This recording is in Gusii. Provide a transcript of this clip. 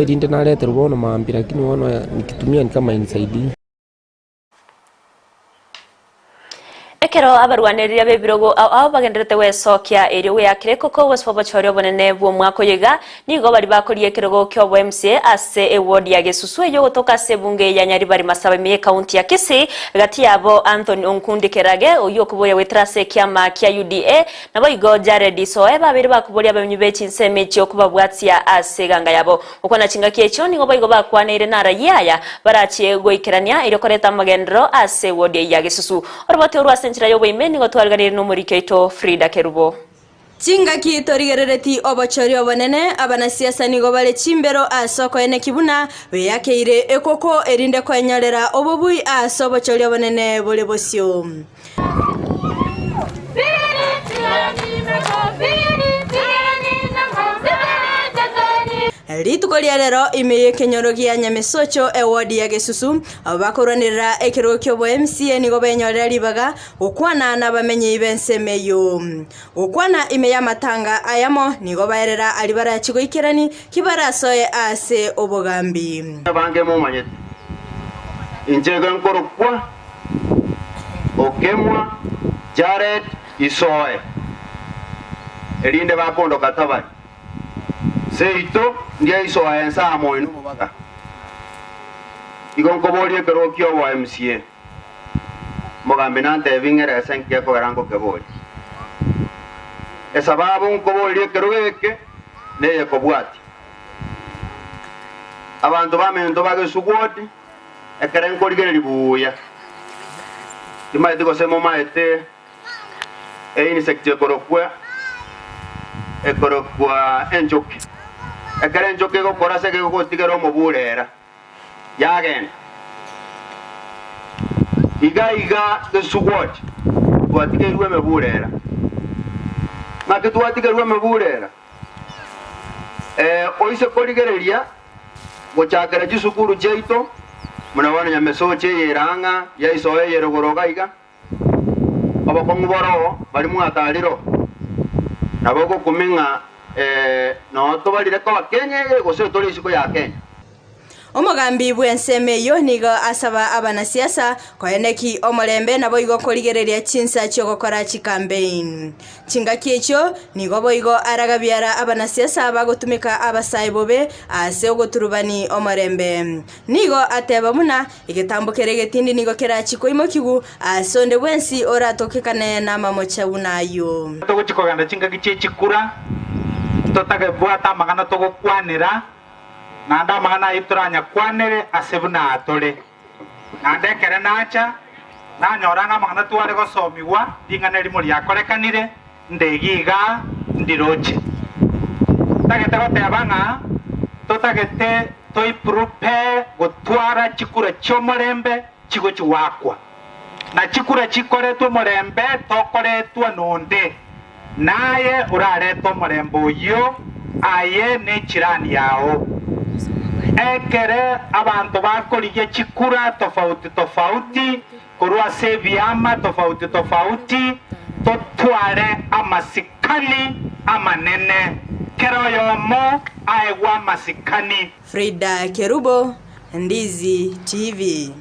Erinde nareterwe bono mambia lakini bono nikitumia ni kama hainisaidii. Ekero abarwanereria b'ebirogo ao ao bagendererete gwesokia erio gweakera ekoko obosio bw'obochori obonene bw'omwaka oyo iga, nigo baria bakoria ekerogo ki'obo MCA ase eward ya Gesusu eyio gotoka ase ebunge ya Nyaribari Masaba ime y'ecounty ya Kisii, gati yabo Anthony Onkundi Kerage oyio okoboria goetera ase ekiama kia UDA Naboigo Jaredi Soe babeire bakoboria abamenyi be chinsemo echio kobabwatia ase eganga yabo. Gokwana chingaki echio nigo boigo bakwaneire narayie aya barachie goikerania erio koreta amagenderero ase ewodi eyio ya Gesusu. Oroboti orwo ase enchera y'oboime nigo twariganirie nomoriki oito Frida Kerubo. Chingaki torigerereti obochori obonene, abanasiasa nigo bare chimbero ase okoeneki buna beakeire ekoko erinde koenyorera obobui ase obochori obonene bore bosio. Rituko ria rero ime y'ekenyoro gia Nyamesocho ewodi ya Gesusu, abakorwanerera ekerogo ki'obo MCA nigo benyorera ribaga gokwana nabamenyi b'ensemo eyio. Gokwana ime y'amatanga ayamo nigo baerera aria barachie goikerani ki barasoe ase obogambi. Abange momanyete inche iga nkorokwa Okemwa Jared Isoe, erinde bakondoka Tabari. Seito ndia Isoe ense amo inwe omobaga. Igo nkoboria ekerogo ki'oboa MCA. Omogambi nantebi ng'ere ase nki gekogera ngokeboria. Esababu nkoboria ekerogo eke neye kobwatia. Abanto baminto ba Gesuguoti Ekero nkorigereria buya, timanyeti gose momaete einsect ekorokwa ekorokwa enchoki. Ekero enchoki egokora ase egegotigera omoburera, yagenda. Iga iga gesugoti twatigeirwe emeburera. Naki twatigerwe emeburera? Oise korigereria gochakera chisukuru chiaito, buna bono Nyamesocho eye ere ang'a, yaisoa eye rogoro iga iga, obokong'u boroo baria mwatarire oo, nabo ogokumia ng'a noo tobarire koba Kenya eye gose tore isiko ya Kenya. Omogambi bw'ensemo eyio nigo asaba abanasiasa koeneki omorembe naboigo korigereria chinsa chi'ogokora chikampeini. Chingaki echio nigo boigo aragabiara abanasiasa bagotumeka abasae bobe ase ogoturubani omorembe. Nigo ateba buna egetambo kere egetindi nigo kerachie koimokigu ase onde bwensi oratokekane namamocha buna ayio. Togochia kogenda chingaki chie chikura, totagebwata amang'ana togokwanera, naende amang'ana ayio toranyakwanere ase buna atore. Naende ekero nacha, nanyora ng'a amang'ana tware gosomigwa ring'ana erimo riakorekanire, ndege igaa ndiroche. Ntagete goteba ng'a totagete toiprepare gotwara chikura chi'omorembe chigochi goakwa. Na chikura chikoretwe omorembe tokoretwa nonde, naye orarete omorembe oyio aye ne chirani yao. Ekere abanto bakorigia chikura tofauti tofauti korwa ase ebiama tofauti tofauti, totware amasikani amanene, kera oyomo aegwe amasikani. Frida Kerubo, Ndizi TV.